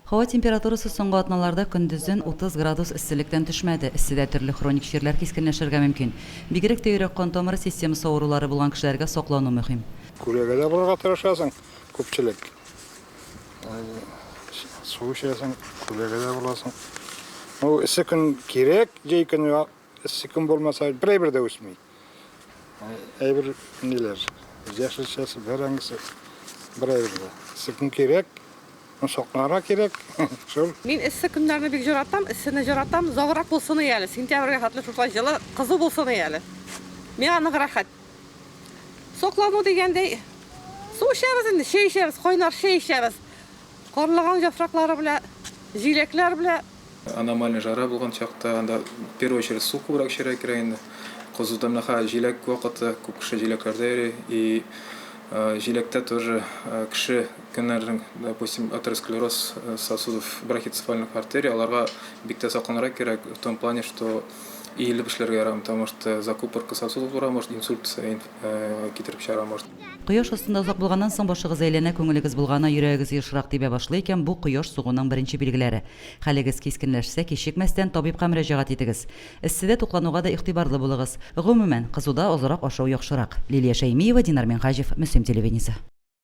Һава температурасы соңгы атналарда көндезен 30 градус эсселектән төшмәде. Эсседә төрле хроник чирләр кискенләшергә мөмкин. Бигрәк тә йөрәк-кан тамыры системасы авырулары булган кешеләргә саклану мөһим. Күләгәдә булырга тырышасың, күпчелек. Су эчәсең, күләгәдә буласың. Ну, эссе көн кирәк, җәй көне эссе көн булмаса, бер әйбер дә үсми. Әйбер ниләр, яшелчәсе, бәрәңгесе, бер әйбер дә. Эссе көн кирәк, сакланырга кирәк, шул. Мин эссе көннәрне бик җоратам, эссене җоратам, озаграк булсын и әле, сентябрьгә хәтле шушылай җылы, кызу булсын и әле. Миңа нык рәхәт. Соклану дигәндәй, су эчәбез инде, чәй эчәбез, кайнар чәй эчәбез. Карлыган яфраклары белән, җиләкләр белән. Аномальный жара булган чакта анда в первую очередь су күбрәк эчәргә кирәк инде. Кызуда менә хәзер җиләк вакыты, күп кеше җиләкләрдә йөри. И җиләктә тоже кеше кемнәрнең, допустим, атеросклероз сосудов брахицефальных артерий, аларга бик тә сакланырга кирәк в том плане, что иелеп эшләргә ярамый, потому что закупорка сосудов була, может инсульт китереп чыгара может. Кояш астында озак булганнан соң башыгыз әйләнә, күңелегез болгана, йөрәгегез ешрак тибә башлый икән, бу кояш сугуның беренче билгеләре. Хәлегез кискенләшсә, кичекмәстән табибка мөрәҗәгать итегез. Эсседә туклануга да игътибарлы булыгыз. Гомумән, кызуда азрак ашау яхшырак. Лилия Шәймиева, Динар Минһаҗев, Мөслим телевидениесе.